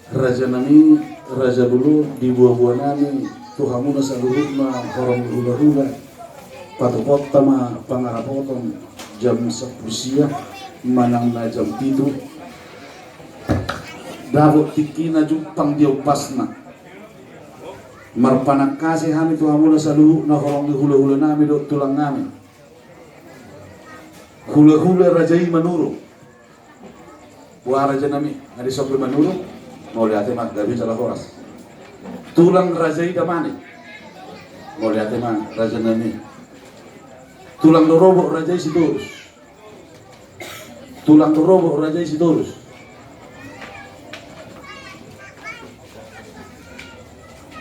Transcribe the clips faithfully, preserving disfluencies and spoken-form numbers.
Raja nami, raja bolon, di boa-boa nami, tu hamuna saluhutna horong ni hula-hula, patupaonta ma pangarapoton jam sampulu sia manang na jam pitu. Dapot tingkina jumpang di ombasna. Marpanangkasi hami tu hamuna saluhutna horong ni hula-hula nami dohot tulang nami. Hula-hula raja i Manurung. Boha raja nami, nga dison be Manurung? Mauliate ma, gabe jala horas. Tulang raja i Damanik. Mauliate ma raja nami. Tulang Dorobot raja i Sitorus. Tulang Dorobot raja i Sitorus.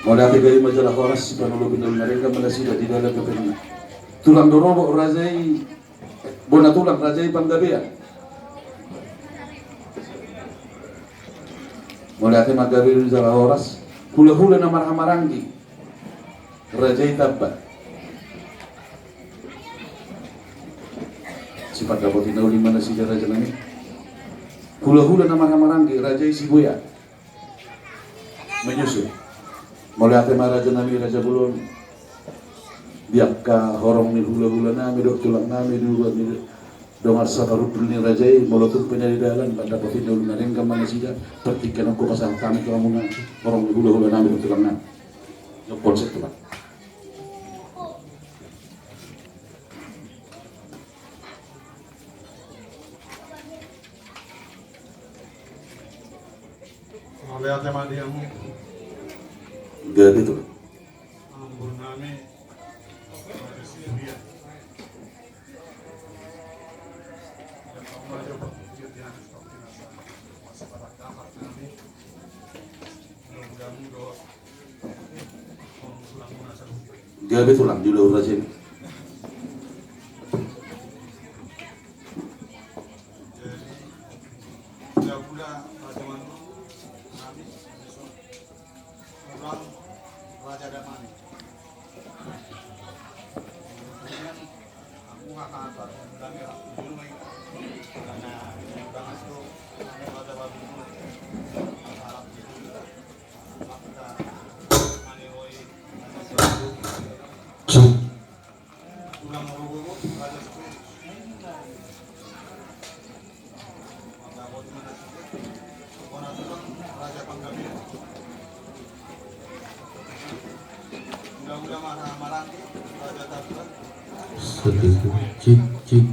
Mauliate, gabe ma jala horas, sipanolopi na uli na denggan ma nasida di dalan dope ni. Tulang Dorobot raja i, bona tulang raja i Panggabean. Mauliate ma, gabe ma jala horas. Hula-hula na marhahamaranggi raja i Tamba. Sipandapoti na uli ma nasida raja nami. Hula-hula na marhahamaranggi raja i Sibuea. Menyusul. Mauliate ma raja nami, raja bolon. Di angka horong ni hula-hula nami dohot tulang nami, di luar ni dongan saparhundul ni raja i, molo tung pe na di dalan, mandapoti na uli na denggan ma nasida, partingkian on hupasahat hami tu hamuna horong ni hula-hula nami dohot tulang nami. Nyokkol se tulang. Mauliate ma di hamu. Gabe tulang. Amang boru nami. Gabe tulang di ulaon raja i. Jadi, hula-hula raja Manurung, nami, tulang raja Damanik. Cik, cik.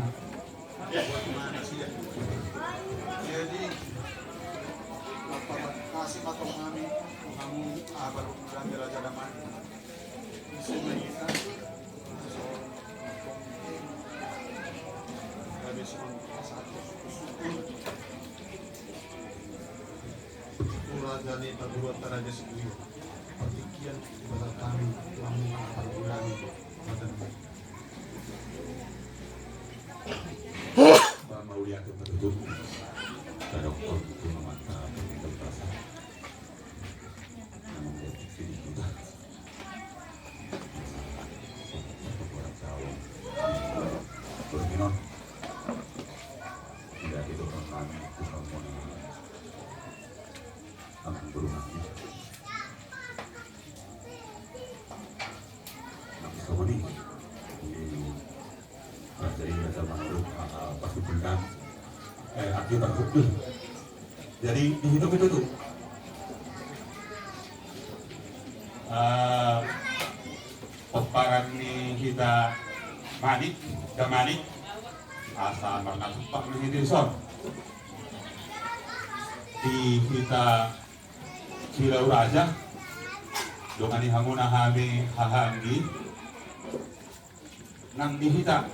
Raja ni perguruan Raja Sibuyu. Partingkian ibarat kami, kami perguruan. Mauliate ma tutu. Tadok kau tutu mamanta pengido perasa. Namun dia sini juga. Jadi, di situ itu tuh. Eh, pomparan ni hita Manik, Damanik, asa marnatumpak ni hita dison. Di hita Silau Raja, dongani hamuna hami hahaanggi, nang di hita,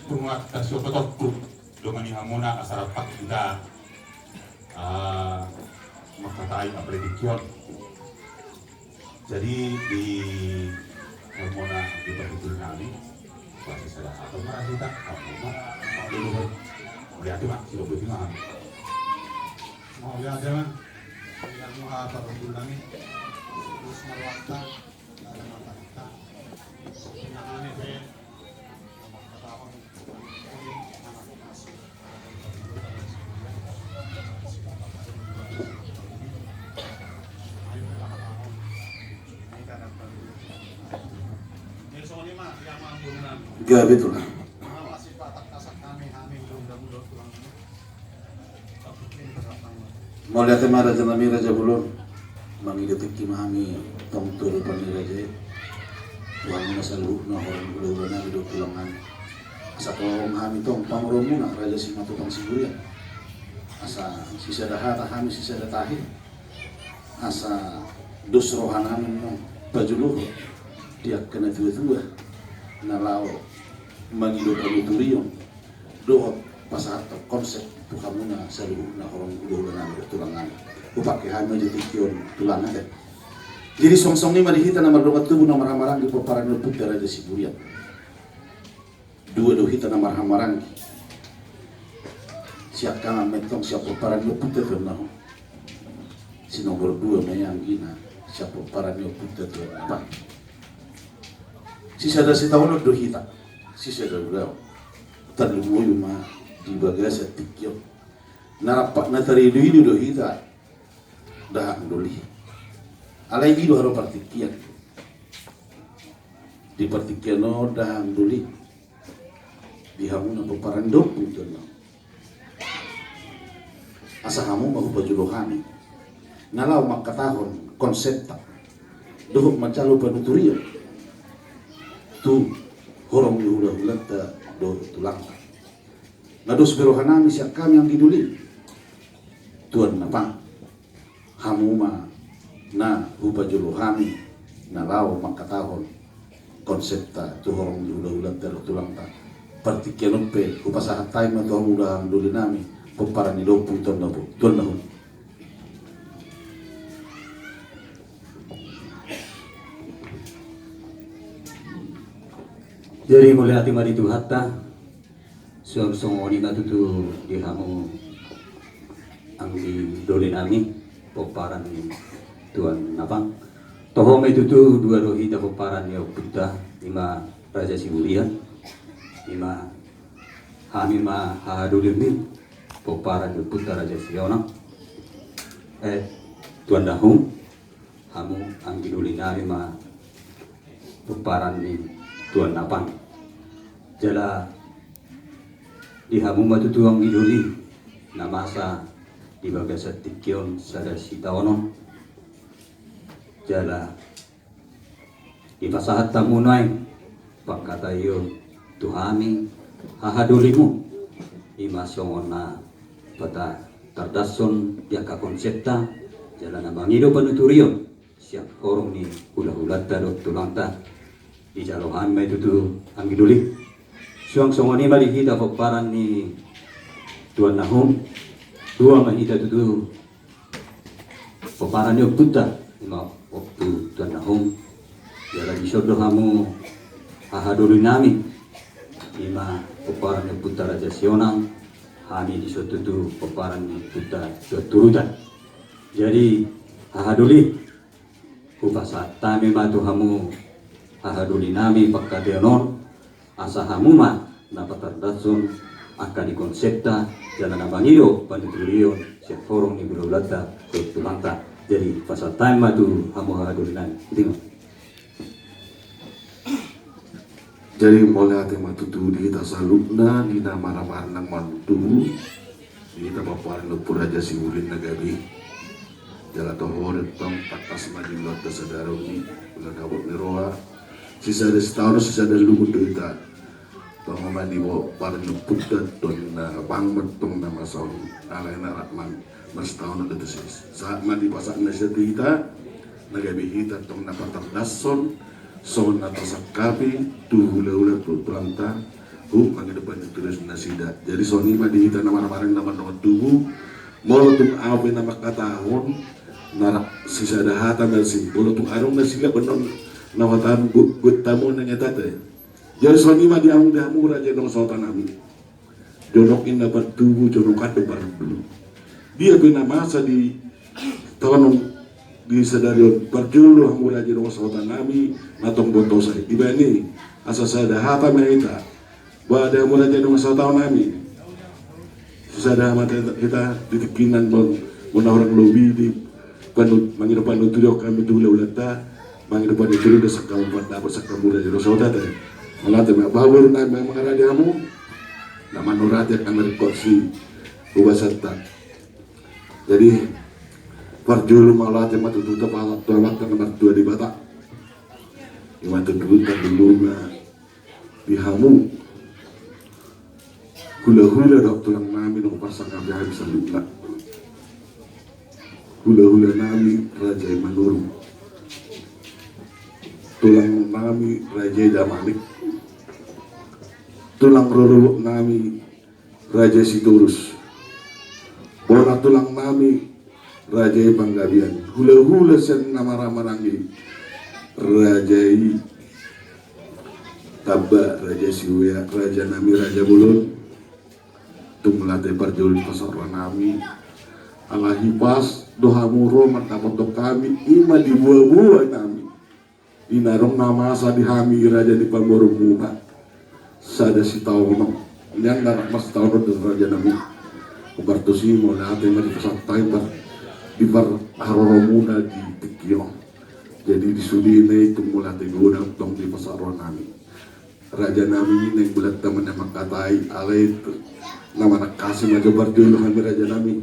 tu nuaeng siopotongku, dongani hamuna asa rap hita, ah, mangkatai apala tingki on. Jadi di hamuna di parhundul nami, pasti sada atau marhita, hamuna, hamuna. Mauliate ma, sidoboti ma. Mauliate ma. Di hamuna parhundul nami. Terus marwakta. Gabe, Tulang. Mauliate ma, raja nami, raja bolon. Mangido tingki ma hami tong tu adopan ni raja i, tu hamuna saluhutna horong ni hulahula nami dohot tulang nami. Asa tolong hami tong pamoruonmuna, Raja Simatupang Siburian, asa sisada hata hami sisada tahi, asa dos roha nami ma pajolo di angka natuatua na laho mangido panuturion dohot pasahathon konsep tu hamuna saluhutna horong ni hulahula nami dohot tulang nami. Hupangke hami ma jo tingki on, Tulang, ate. Jadi suang songon i ma di hita na mardongan tubu, na marhahamaranggi, pomparan ni ompunta Raja Siburian. Dua do hita na marhahamaranggi. Siangkangan ma i tong sian pomparan ni ompunta Tuan Nahum. Si nomor dua ma i anggina sian pomparan ni ompunta Tuan Napang. Sisada sitaonon do hita, sisada ulaon. Tarlumobi ma di bagasan tingki on. Na rap na tariduidu do hita dahahang doli. Alai i do haroa partingkian. Di partingkian on dahahang doli di hamuna pomparan ni ompung Tuan Nahum. Asa hamu ma hupajolo hami na laho mangkatahon konsepta dohot manjalo panuturion tu horong ni hulahulanta dohot tulangta. Na dos be roha nami sian hami anggi doli, Tuan Napang. Hamu ma na hupajolo hami na laho mangkatahon konsepta tu horong ni hulahulanta dohot tulangta. Partingkian on pe hupasahat hami ma tu hamu dahahang doli nami, pomparan ni ompung Tuan Nahum. Jadi mauliate ma di Tuhanta. Suang songon i ma tutu di hamu anggi doli nami, pomparan ni Tuan Napang. Toho ma i tutu, dua do hita pomparan ni ompunta, i ma Raja Siburian, i ma hami ma hahadolinmi, pomparan ni ompunta Raja Sionang. Eh, Tuan Nahum. Hamu anggi doli nami ma pomparan ni Tuan Napang. Jala di hamu ma tutu anggi doli na masa di bagasan tingki on sada sitaonon. Jala dipasahat hamu nuaeng pangkataion tu hami hahadolimu, i ma songon na patardashon di angka konsepta jala na mangido panuturion sian horong ni hulahulanta dohot tulangta. Dijalo hami ma i tutu anggi doli. Suang songon i ma di hita pomparan ni Tuan Nahum. Dua ma hita tutu pomparan ni ompunta, i ma ompu Tuan Nahum. Jala dison do hamu hahadoli nami, i ma pomparan ni ompunta Raja Sionang. Hami dison tutu pomparan ni ompunta Tuan Turutan. Jadi hahadoli, hupasahat hami ma tu hamu hahadoli nami pangkataion on, asa hamu ma na patardashon angka di konsepta jala na mangido panuturion sian horong ni hulahulanta dohot tulangta. Jadi pasahat hami ma tu hamu hahadoli nami. Jadi mauliate ma tutu di hita saluhutna di na marhahamaranggi nang mantubu. Di hita pomparan ni ompu Raja Siburian na gabe i. Jala toho do tong tangkas ma di ulaonta sadari on i, ulaon habot ni roha. Sisada sitaonon sisada lungun do hita. Tong ma di pomparan ni ompunta Tuan Napang ma tong na masa on. Alai na rap ma marsitaonon do tusi. Sahat ma di pasahat nasida tu hita na gabe hita tong na patardashon songon na tasangkapi tu hulahula tu tulangta. Huk mangido panuturion nasida. Jadi songon i ma di hita na marhahamaranggi na mardongan tubu. Molo tung ahu pe na mangkatahon, na rap sisada hata ma i, molo tung adong na silap annon na huhatahon, gokhon hamu na ngetate. Jadi songon i ma di hamu, di hamu raja dongan sahuta nami. Jonok i na partubu, jonok an do parhundul. Dia pe na masa di taon on di sadari on, parjolo hamu raja dongan sahuta nami na tong botosa i. Dibaen i asa sada hata ma hita. Ba di hamu raja dongan sahuta nami, sisada hata ma hita di tingki on, molo na hurang lobi di panu, mangido panuturion hami tu hulahulanta, mangido panuturion do sangkam pandapat sangkam raja dongan sahuta nami. Mauliate ma, bahen boru nami ma mangarade hamu na manurati angka na ringkot sihubasan ta. Jadi parjolo mauliate ma tu Tuhan, tu Amanta na martua Debata. Ima tu Tuhan, tu Tuhan di hamu hulahula dohot tulang nami na hupasangapi hami saluhutna. Hulahula nami Raja i Manurung, tulang nami Raja i Damanik, tulang rorobot nami Raja i Sitorus, bona tulang nami Raja i Panggabean, hulahula sian na marhahamaranggi, Raja i Tamba, Raja i Siwea, raja nami Raja Bolon. Tung mauliate parjolo di pasahat roha nami, ala hipas do hamu ro mandapothon hami, ima di boaboa nami. Di na adong na masa di hami raja ni pamoruonmuna, sada sitaonon. Nian na rap marsitaonon do raja nami. Hupartusi mauliate ma di pasahat hami par, di parharoromuna di tingki on. Jadi di sude na i tung mauliate godang tong di pasahat roha nami. Raja nami, naeng bulan ta ma na mangkatai, alai na manangkasi ma jo parjolo hami raja nami.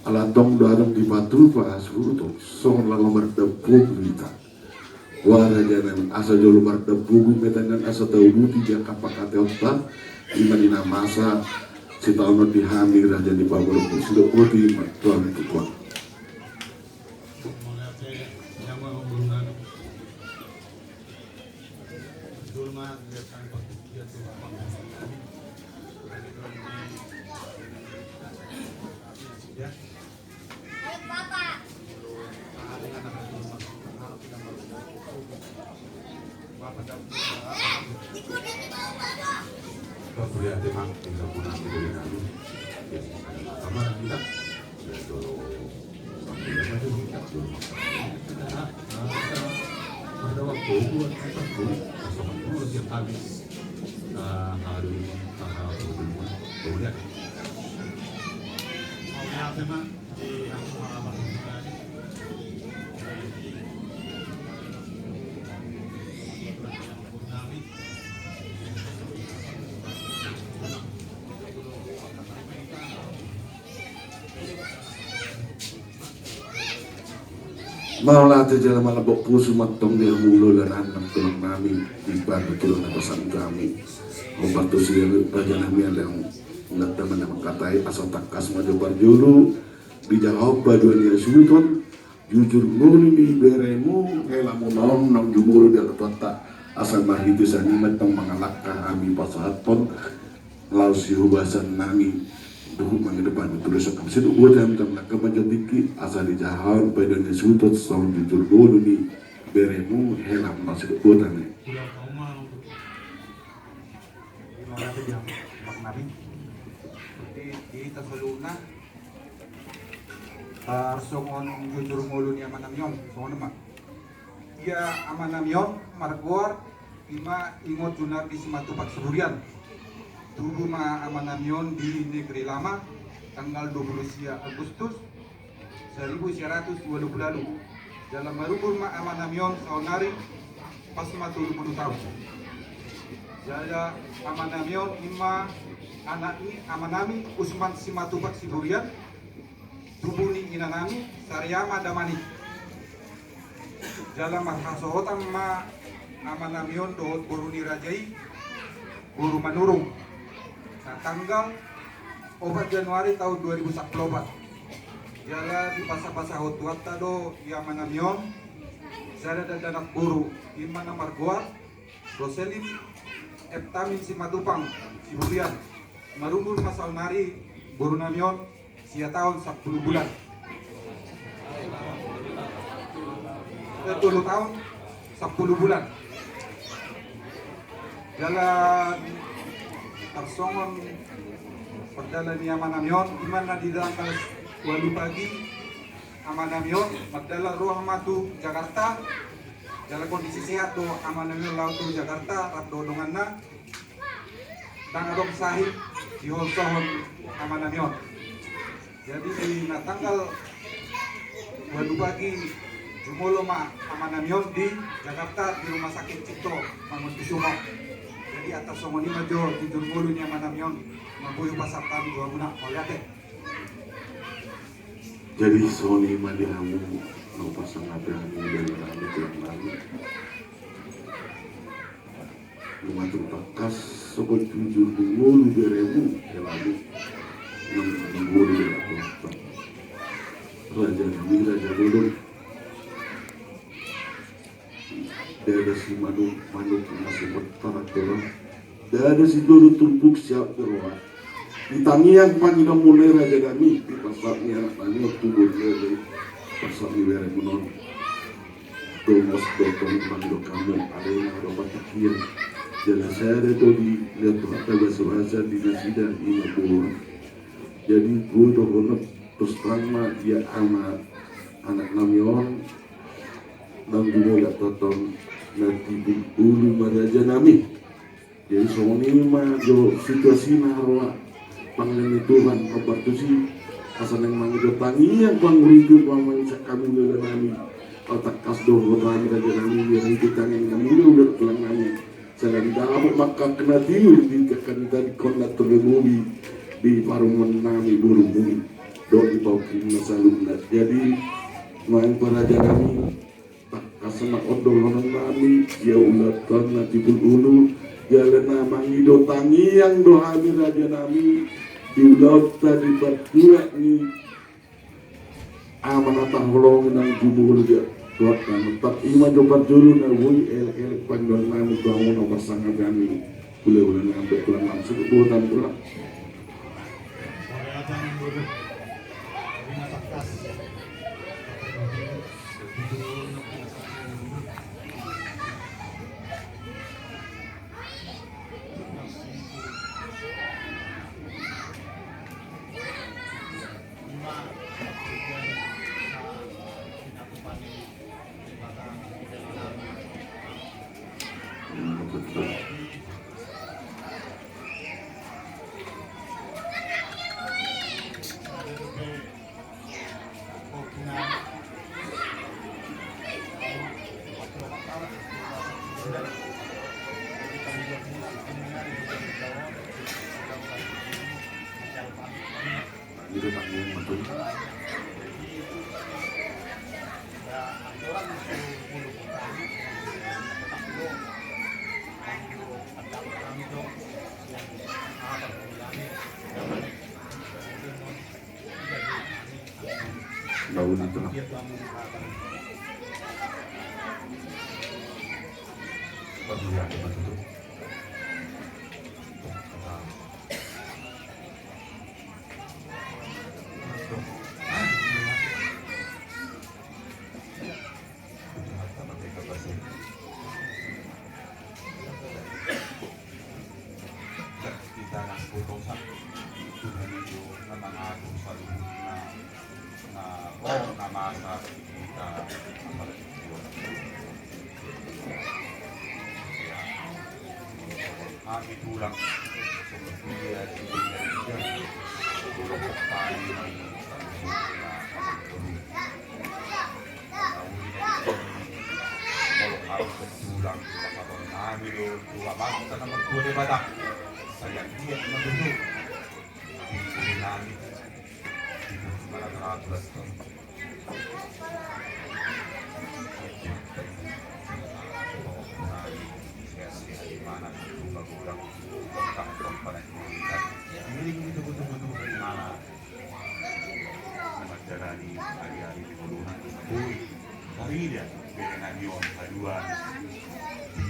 Ala tong do adong dipatupa hasuhuton songon lalo mardambogu hita. Wa raja nami, asa jolo mardambogu ma hita nian, asa tauduti di angka pangkataionta, ima di na masa sitaonon di hami raja ni pamoruonmu. Sidok boti ma tu hami tu Tuhan. Mauliate jala malambok pusu ma tong di hamu hulahula nami, tulang nami, di padu tulang na pasahat hami. Hupartusi raja nami, ala tong do adong na mangkatai, asa tangkas ma jo parjolo dijalo hamu paduahon ni hasuhuton, jujur ngolu ni beremu, helamuna on naung jumolo di angka tuanta, asa marhite sian i ma tong mangalangka hami pasahathon laos sihubasan nami, dohot mangido panuturisan nami. Sidok boti hami tong, mangalangka ma jo tingki, asa dijalo hamu paduahon ni hasuhuton songon jujur ngolu ni beremu, helamuna on. Sidok boti hami. Terima kasih ya, Bang Nabi. Di, di hita saluhutna, tarsongon jujur ngolu ni amanami on, songon on ma. Ia amanami on margoar ima Ingot Junardi Simatupang Siburian. Tubu ma amanami on di Negeri Lama, tanggal dua puluh sia Agustus, seribu sia ratus dua puluh lalu. Jala marumur ma amanami on saonari, pas ma tolu puluh taon. Jala amanami on ima anak ni amanami Usman Simatupang Siburian, tubu ni inanami Sariama Damanik. Jala marhasohotan ma amanami on dohot boru ni raja i, boru Manurung, na tanggal opat Januari taon dua ribu sampulu opat. Jala dipasapasahon Tuhanta do di amanami on sada dakdanak boru, ima na margoar Roselin Eptamin Simatupang Siburian. Marumur ma saonari borunami on sia taon sampulu bulan. Eh, tolu taon sampulu bulan. Jala tarsongon pardalanan ni amanami on, ima na di tanggal ualu pagi amanami on mardalan ro ma tu Jakarta. Jala kondisi sehat do amanami on laho tu Jakarta rap dohot donganna. Ndang adong sahit diholsohon amanami on. Jadi di na tanggal ualu pagi Jumolo ma amanami on di Jakarta, di Rumah Sakit Cipto Mangunkusumo. Jadi atas songon i ma jo jujur ngolu ni amanami on, mamboan pasahat hami tu hamuna, mauliate. Jadi songon i ma di hamu na pasangapi hami, dainang nami, tulang nami. Nunga tung tangkas songon jujur ni ngolu beremu, helamu. Nang ngolu beremu. Raja nami, raja bolon. Ndada simanuk, manuk na simanuk, taratora. Ndada sitolu turpuk siap beroa. Di tangiang pangidoanmuna i, raja nami, di pasahat ni anak nami on tu boru nami, pasahat ni beremuna on. Domos do tong pangidoan hamu, alai na adong patik hian. Jala sada do dilehon Tuhanta basabasa di nasida, i ma boru. Jadi boi dohonon, terus terang ma, ia ama anak nami on, nang di mulak tongtong na tibu ulu ma, raja nami. Jadi songon i ma jo situasina, roha panglengan ni Tuhan, hombar tusi, asa naeng mangido tangiang panguripan, pamangido hami, ulaula nami. Tangkas do hami, raja nami, biar i tangiang nami, ulaula tulang nami. Selain dapot mangkak na tiur di tekan tadi, konna terlebih di parumaen nami, boru nami. Dohot di paukku na saluhutna. Jadi nuaeng pe, raja nami, tangkas ma on dohonon nami, ia ulaonta na tibu ulu, jala na mangido tangiang do hami, raja nami, di ulaonta di partuat ni ama na taholongi nang jumolo di Tuhanta. Tap i ma jo parjolo na boi elek-elek pangidoan nami tu hamu na pasangapi hami. Ulaula nami, tulang nami, suhut boru nami, tulang. Daun itu lah. Bagus ya, betul. Hita na potosan, Tuhan i do na mangatur saluhutna, na ro na masa di hita, apalagi di hami tulang, songon dia di dunia, tolong hami, saluhutna, Molo au tulang, pasahaton nami do tu Amanta na martua Debata. Sai anggiat ma tutu di nami, di pudi marata-rata. Nami sehat-sehat di mana tutu, pagodang, tongkang, tongkang, panai, iring di tugu-tugu, tugu di mana. Na manjalani ari-ari di ngoluna, boi tarida bere nami on haduan di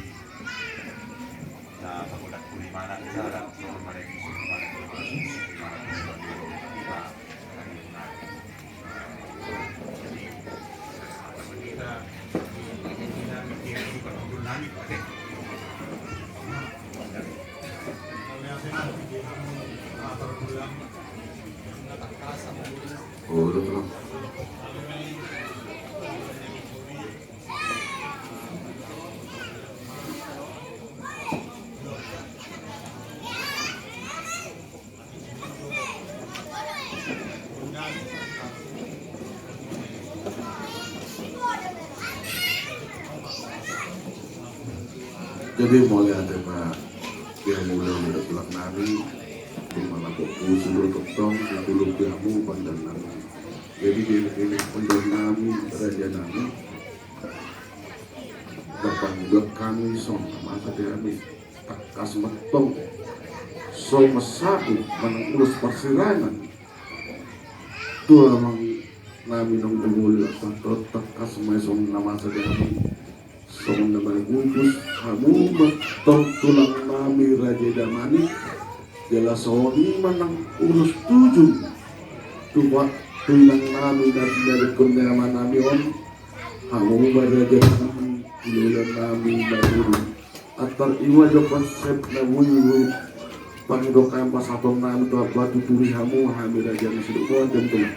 na pagodangku di mana jala di mana di mana di mana di mana. Jadi Jadi mauliate ma di hamu hulahula tulang nami, di mana pun sudah tongtong, di dulu di hamu pandan nami. Jadi di ini pandan nami, raja nami, dapat juga kami song masa di kami takas metong, song mesaku manang ulos parsirangan. Tulang nami nang dulu, takas mai song na masa di kami. Songon na mangukus hamu ma tong tulang nami raja damani, jala songon i ma nang ulos tujung tu inang nami na tinadingkon ni ama nami on, hamu ma raja nami, hulahula nami na dulu. Antar i ma jo konsep na boi pangidoan pasahaton nami tu hamu, tuturi hamu hami raja na sidok boan jam tulang.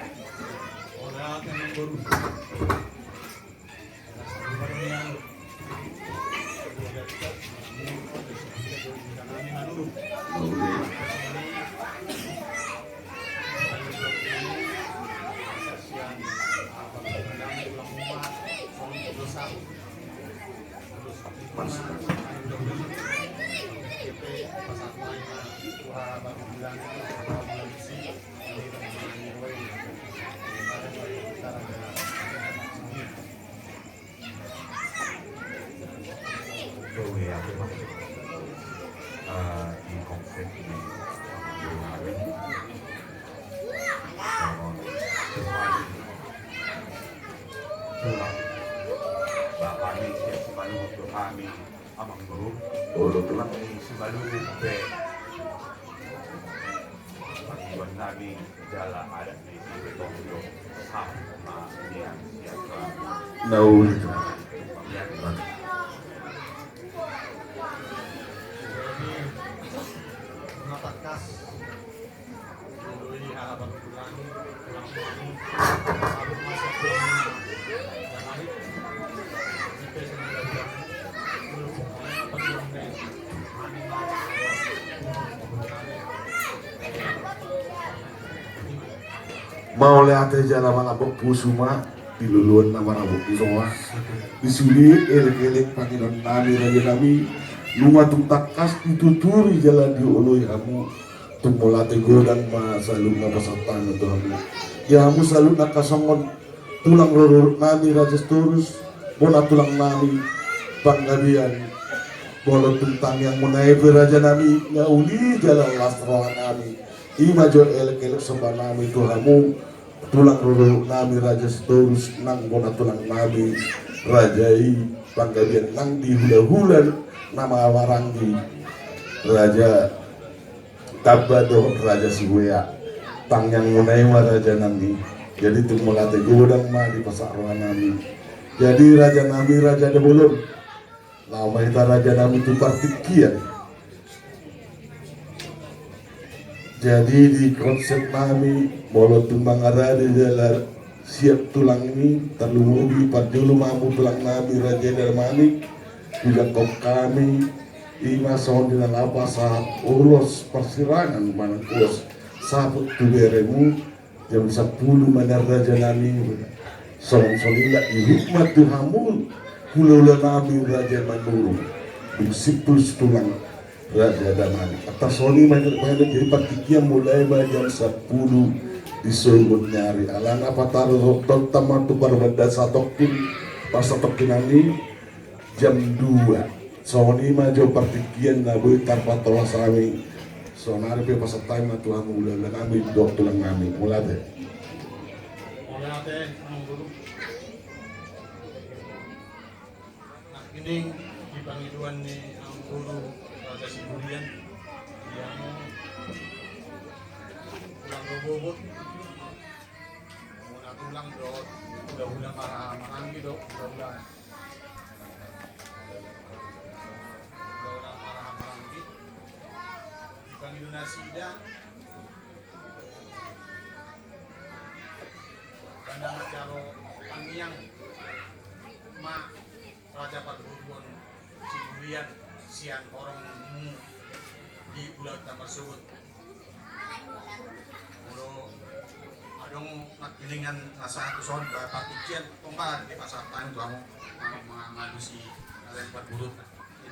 Bapa ni sian Simalungun do hami, amang boru. Olo tulang. Ni Simalungun pe. Pangidoan nami jala adat ni si Betonjo. Sama nian siapa. Nauli. Mauliate jala manambok pusu ma. Di loloan na marabot di songon i, di sude elek-elek pangidoan nami raja nami, nunga tung tangkas dituturi jala dioloi hamu. Tung mauliate godang ma saluhutna pasahaton tu hamu. Di hamu saluhutna angka songon tulang rorobot nami Raja Sitorus, bona tulang nami Panggabean, molo tung tangiang muna i pe raja nami, nga uli jala las roha nami. I ma jo elek-elek somba nami tu hamu, tulang rorobot nami Raja Sitorus nang bona tulang nami raja i Panggabean nang di hula-hula na marhaha maranggi, Raja Tamba dohot Raja Sibuea. Tangiang muna i ma raja nami. Jadi tung mauliate godang ma dipasahat roha nami. Jadi raja nami, raja da bolon, laho ma hita raja nami tu partingkian. Jadi di konsep nami, molo tung mangarade jala siap tulang i, tarlumobi parjolo ma hamu tulang nami raja i Damanik, tu jangkon hami, i ma songon di na laho pasahat ulos parsirangan manang ulos saput tu beremu. Jam sampulu ma nian raja nami, songon songon i na ihut ma tu hamu hula-hula nami raja Manurung, dung simpul situlang raja Damanik. Antar songon i ma nian, jadi partingkian mulai ma jam sampulu di sogot ni ari, alana pataro tongtong ma tu parbanda satongkin, parsatongkinan i jam dua. Songon i ma jo partingkian na boi tarpatolas hami. Saonari pe pasahat hami ma tu hamu hula-hula nami dohot tulang nami. Mauliate. Mauliate, amang boru. Nangkining di pangidoan ni amang boru Raja Siburian, di hamu tulang rorobot, bona tulang dohot hula-hula marhaha maranggi dohot hula-hula Di pangido nasida, manang jalo tangiang ma Raja Parboruon Siburian sian horongmu di ulaon na marsogot. Molo adong nangkiningan na sahat tu son, ba partingkian, tong ma dipasahat hami tu hamu, mangalusi na lain parboruon.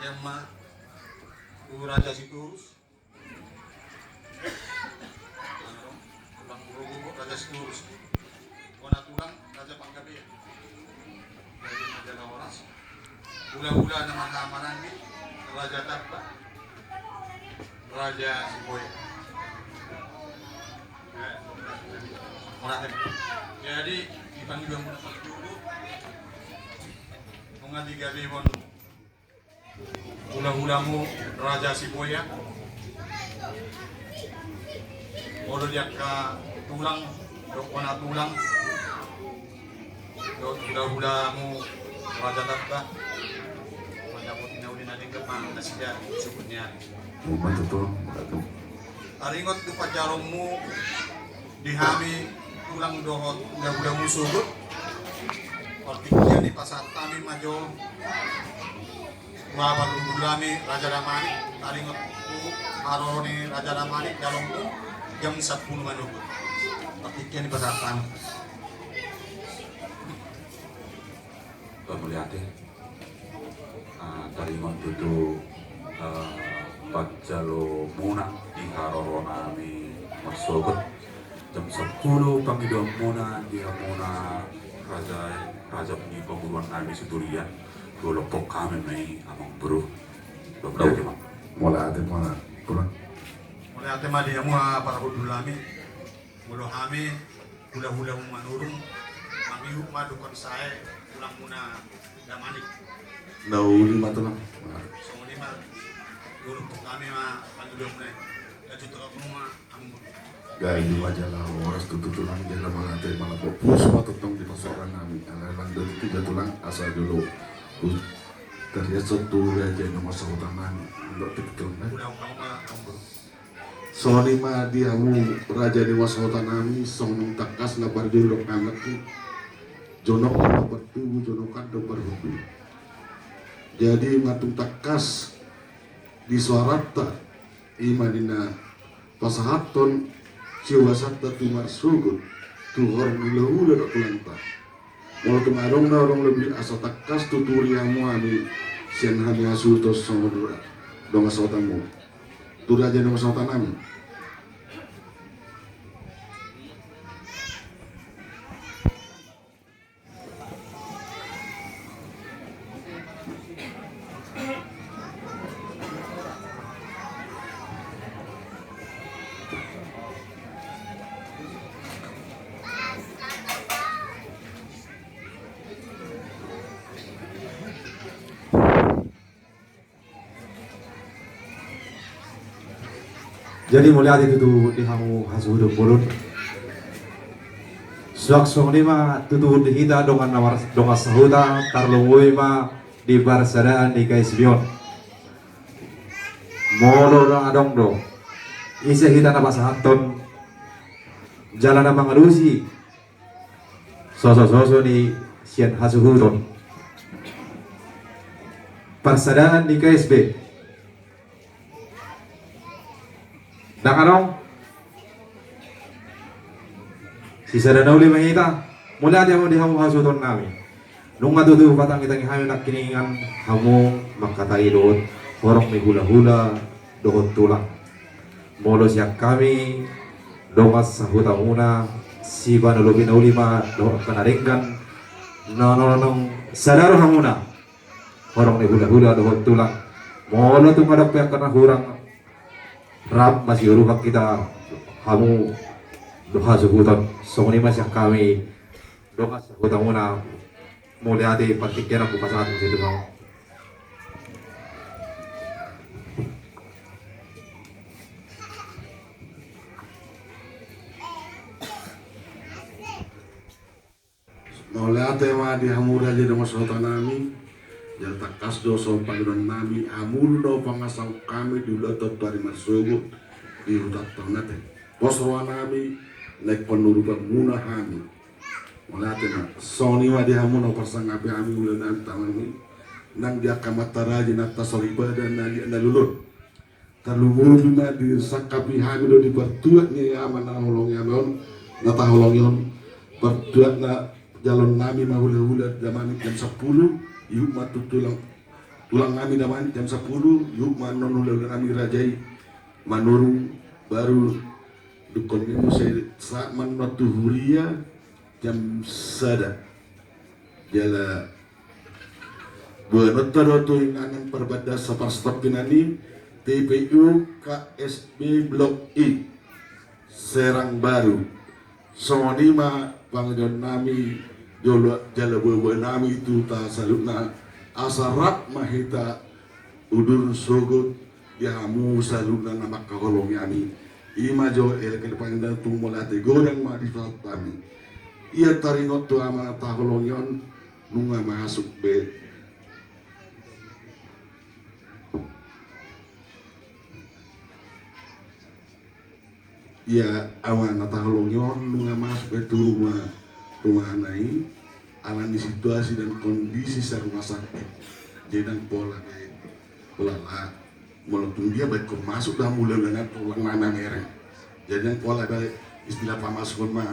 Ima tu Raja Sitorus. Tulang Grogogo, Raja Sitorus. Bona tulang, Raja Panggabean. Jadi Raja Lawaras. Hulahula na marhaha maranggi, Raja Tamba, Raja Siboya. Jadi di pangidoan muna parjolo, nunga digabe boan hulahulamu Raja Siboya, molo di angka tulang, dohot bona tulang, dohot hulahulamu Raja Tamba, molo di na uli na denggan ma nasida suhut ni ari. Taringot tu panjaronmu di hami tulang dohot hulahulamu sogot, partingkian i pasahat hami ma jo tu parhundul nami Raja Damanik, taringot tu haroro ni Raja Damanik, jaloonmu jam sampulu manogot. Partingkian i pasahat hami. Mauliate. Ah, taringot tutu, ah, panjalomuna di haroro nami marsogot. Jam sampulu pangidoanmuna di hamuna raja, raja ni panguluan nami Siturian. Dua lompok hami ma i, amang boru. Mauliate ma. Mauliate ma, tulang. Mauliate ma di hamu, ah, parhundul nami. Molo hami hulahulamu Manurung, mangihut ma dungkon sae tulangmuna Damanik. Na uli ma, tulang. Songon i ma, dua lompok hami ma pangidoanmuna i. Lanjut tu hamu ma, amang boru. Gabe ma jala horas tutu, tulang, jala mauliate, mauliate. Pos ma tongtong di parsaoran nami. Ala lang do tutu, tulang, asa jolo. Tarias tu raja ni marsahutan nami. Ndok, tulang, eh. Hulahulamu ma, amang boru. Songon i ma di hamu raja ni marsahutan nami, songon tangkas na parjolo nangkin. Jonok na partubu, jonok na parhundul. Jadi, ma tung tangkas di soaranta, i ma di na pasahathon siuasanta tu marsogot, tu horong ni hulahula dohot tulangta. Molo tung adong na adong lobi asa tangkas tuturi hamu hami, sian hami hasuhuton songon dongan sahutanmu. Tu raja ni dongan sahutan nami. Jadi mauliate tutu di hamu hasuhuton bolon. Suang songon i ma tutu di hita dongan na mar-, dongan sahuta, tarlumobi ma di parsadaan ni K S B on. Molo na adong do ise hita na pasahathon jala na mangalusi sosososo ni sian hasuhuton parsadaan ni K S B. Ndang adong. Sisada na uli ma hita. Mauliate ma di hamu hasuhuton nami. Nunga tutu patangitangi hami nangkiningan hamu mangkatai dohot horong ni hulahula dohot tulang. Molo sian hami dongan sahutamuna, sipanolopi na uli ma dohot angka na denggan, na naeng sada rohamuna horong ni hulahula dohot tulang. Molo tung adong pe angka na hurang, rap masiurupan hita hamu dohot hasuhuton. Songon i ma sian hami dongan sahutamuna. Mauliate, partingkian on hupasahat muse tu hamu. Mauliate ma di hamu raja ni dongan sahuta nami. Jala tangkas do songon pangidoan nami, hamu do na hupangasahon hami di ulaonta tu ari marsogot di hutanta on ate. Pos roha nami, naeng panurutanmuna hami. Mauliate ma. Songon i ma di hamu na huparsangapi hami ulaonta on, nang di angka amanta raja, inanta soripada, na liat na lolo on. Tarlumobi ma disangkapi hami do di partuat ni ama na holongi hami on, na taholongi on. Partuat na jaloon nami ma hulahula Damanik jam sampulu, ihut ma tu tulang tulang nami damang jam sapulu, yuk manon ulaon nami raja i, Manurung, baru dungkon ni muse saat manon tu huria jam sada. Jala boanonta do tu inganan parbandasa parstop nami, T P U K S B Blok I, Serang Baru. Songon i ma pangidoan nami jolo jala boaboa nami tu hita saluhutna, asa rap ma hita udur sogot di hamu saluhutna na mangkaholongi hami. I ma jo elek ni pangidoan, tung mauliate godang ma di sahat hami. Ia taringot tu ama na taholongi on nunga masuk be. Ia ama na taholongi on nunga masuk be tu rumah, rumahna i, ala ni situasi dan kondisi sa rumah sakit. Jadi ndang pola be, pola lah. Molo tung dia baik ko masuk dalam bulan dengan tulang nami mereng. Jadi ndang pola be istilah pamasukan ma.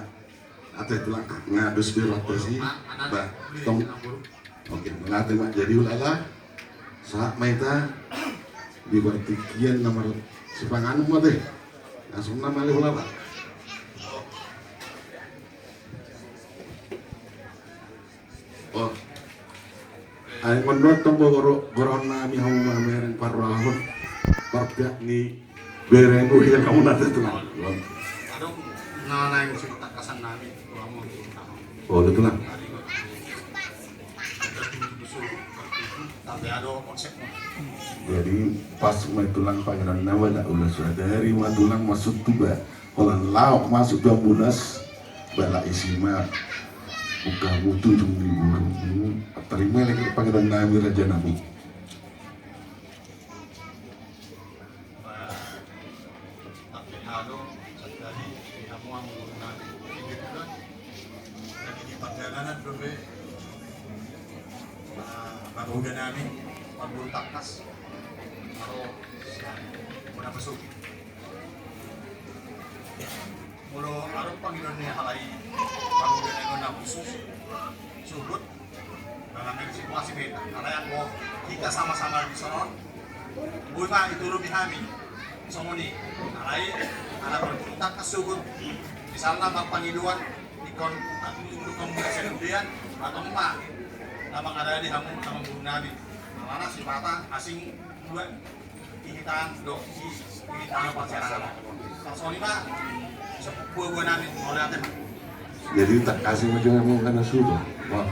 Ate tulang nga dos be rata si ba tong. Oke, mauliate ma. Jadi ulala saat ma hita di partingkian nomor sipanganon ma te. Langsung nama le ulala. Oh. Ai mandok tong goro-, goron nami hamu mamereng parrohahon parpiak ni bereng uhian hamu nate tulang. Adong na naeng sibuk tangkasan nami. Oh, tulang. Jadi pas ma tulang pangidoan na bala ula sadari ma tulang masuk tu ba. Holan laok masuk tu ambulas, bala isi ma buka mutu ujung ni burung. Tarima lagi pangidoan nami raja nami. Lagi di pardalanan dope, ah, baru udah nami parbun tangkas. Baru sian Bona Pasuk. Molo adong pangidoan ni halai, pangidoan na khusus, suhut, dalam situasi beta, halai anggo hita sama-sama di sonon, boi ma itulungi hami, songon i, halai, ala parbun tangkas suhut, misalna marpangidoan, ingkon, ingkon mula sedudean, atau ma, na mangadali hamu, na mamburu nami, alana sipata asing dua. Jadi tak kasih macam memang karena sudah. Wah.